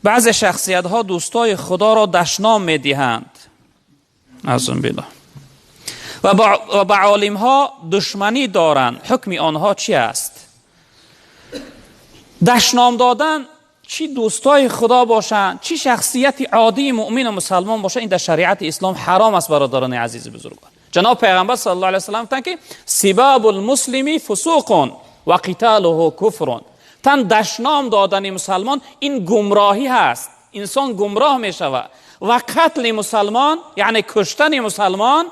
Баъзе шахсиятҳо дӯстои худоро дашном медиҳанд, аъузу биллаҳ, ва ба олимҳо душманӣ доранд. Ҳукми онҳо чӣ аст? Дашном додан чӣ дӯстои худо бошанд, чӣ шахсияти оддии муъмину мусалмон бошанд, ин дар шариати ислом ҳаром аст. Бародарони азизи бузургвор, ҷаноб пайғамбар саллаллоҳу алайҳи васаллам гуфтанд, ки сибабул муслими фусуқун ва қиталуҳу куфрун. Тан дашном додани мусалмон ин гумроҳӣ ҳаст, инсон гумроҳ мешавад, ва қатли мусалмон, яъне куштани мусалмон,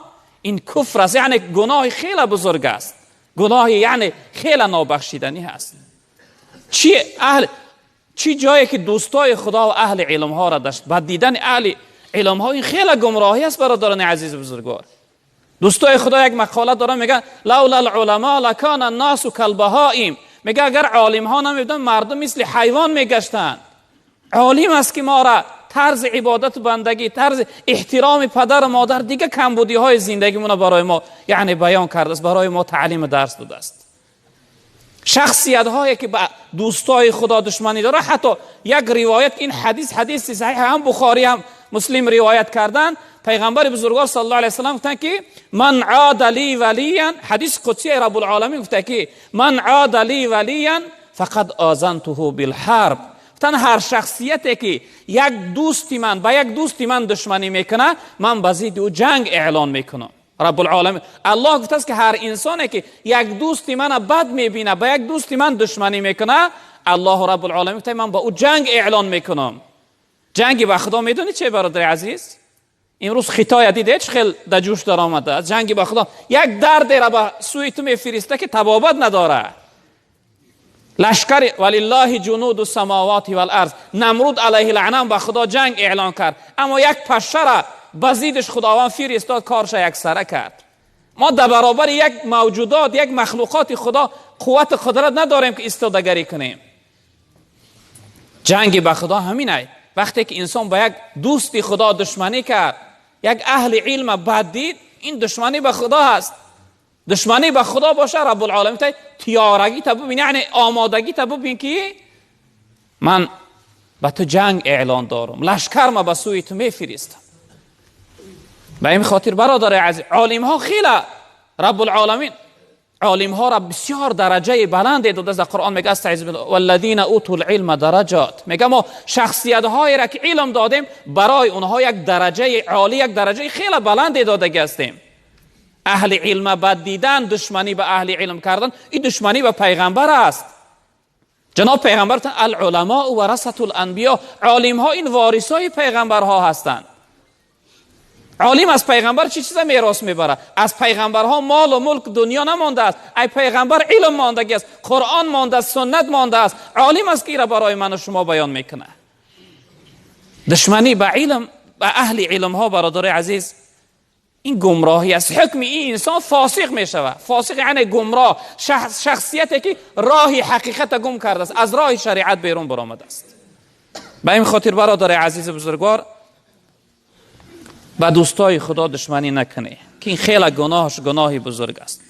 ин куфр аст, яъне гуноҳи хеле бузург аст, гуноҳи яъне хеле нобахшиданӣ ҳаст. Чӣ аҳл, чӣ ҷое ки дӯстои худо ва аҳли илмҳоро дашт, бад дидани аҳли илмҳо ин хеле гумроҳӣ аст. Бародарони азизи бузургвор, дӯстои худо як мақола доранд, мегӯянд: лаула алуламо лакана аннасу калбаҳоим. Мега агар олимҳо намебуданд, мардум мисли ҳайвон мегаштанд. Олим аст ки моро тарзи ибодату бандагӣ, тарзи эҳтироми падару модар, дига камбудиҳои зиндагимонро барои мо яъне баён кардааст, барои мо таълиму дарс додааст. Шахсиятҳое ки ба дӯстои худо душманӣ дорад, ҳатто як ривоят, ин ҳадис ҳадиси саҳиҳ, ҳам Бухорӣ, ҳам Муслим ривоят карданд, пайғамбари бузургвор саллаллоҳу алайҳи васаллам гуфтанд, ки ман ода ли валиян, ҳадиси қудсии Раббулоламин гуфта, ки ман ода ли валиян фақад озантуҳу билҳарб. Гуфтанд, ҳар шахсияте ки як дӯсти ман ба як дӯсти ман душманӣ мекунад, ман ба зидди ӯ ҷанг эълон мекунам. Раббулоламин Аллоҳ гуфтааст, ки ҳар инсоне ки як дӯсти мана бад мебинад, ба як дӯсти ман душманӣ мекунад, Аллоҳу Раббулоламин гуфта, ман ба ӯ ҷанг эълон мекунам. Ҷанги ба худо медонӣ че, бародари азиз? Имрӯз Хитоя дидед, чӣ хел да ҷӯш даромадааст. Ҷанги ба худо як дардеро ба сӯи ту мефириста, ки табобат надорад. Лашкари валиллаҳи ҷунуду самавати вал арз. Намруд алайҳи лаънам ба худо ҷанг эълон кард, аммо як пашшара ба зиддиш худованд фиристод, корша яксара кард. Мо дар баробари як мавҷудот, як махлуқоти худо қуввату қудрат надорем, ки истодагарӣ кунем. Ҷанги ба худо ҳамин ай. Вақте ки инсон ба як дӯсти худо душманӣ кард, як аҳли илма бад дид, ин душманӣ ба худо ҳаст. Душманӣ ба худо боша, Раббулоламин тиёрагита бубин, яъне омодагита бубин, ки ман ба ту ҷанг эълон дорам, лашкарма ба сӯи ту мефиристам. Ба ин хотир, бародари азиз, олимҳо хела Раббулоламин олимҳоро бисёр дараҷаи баланде додааст. Дар Қуръон мега: астаизу биллаҳ, валлазина утул илма дараҷот. Мега, мо шахсиятҳоеро ки илм додем, барои онҳо як дараҷаи олӣ, як дараҷаи хеле баланде додагӣ ҳастем. Аҳли илма бад дидан, душманӣ ба аҳли илм кардан, ин душманӣ ба пайғамбар аст. Ҷаноб пайғамбар: алуламоу варасатул анбиё. Олимҳо ин ворисои пайғамбарҳо ҳастанд. Олим аз пайғамбар чӣ чиза мерос мебарад? Аз пайғамбарҳо молу мулк, дунё намондааст, ай пайғамбар илм мондагӣ аст, Қуръон мондааст, суннат мондааст. Олим аст, ки ира барои ману шумо баён мекунад. Душманӣ ба илм, ба аҳли илмҳо, бародари азиз, ин гумроҳӣ аст. Ҳукми ин инсон фосиқ мешавад. Фосиқ яъне гумроҳ, шахсияте ки роҳи ҳақиқата гум кардааст, аз роҳи шариат берун баромадааст. Ба ин хотир, бародари азизи бузургвор, ба дӯстои худо душманӣ накунӣ, ки ин хеле гуноҳаш гуноҳи бузург аст.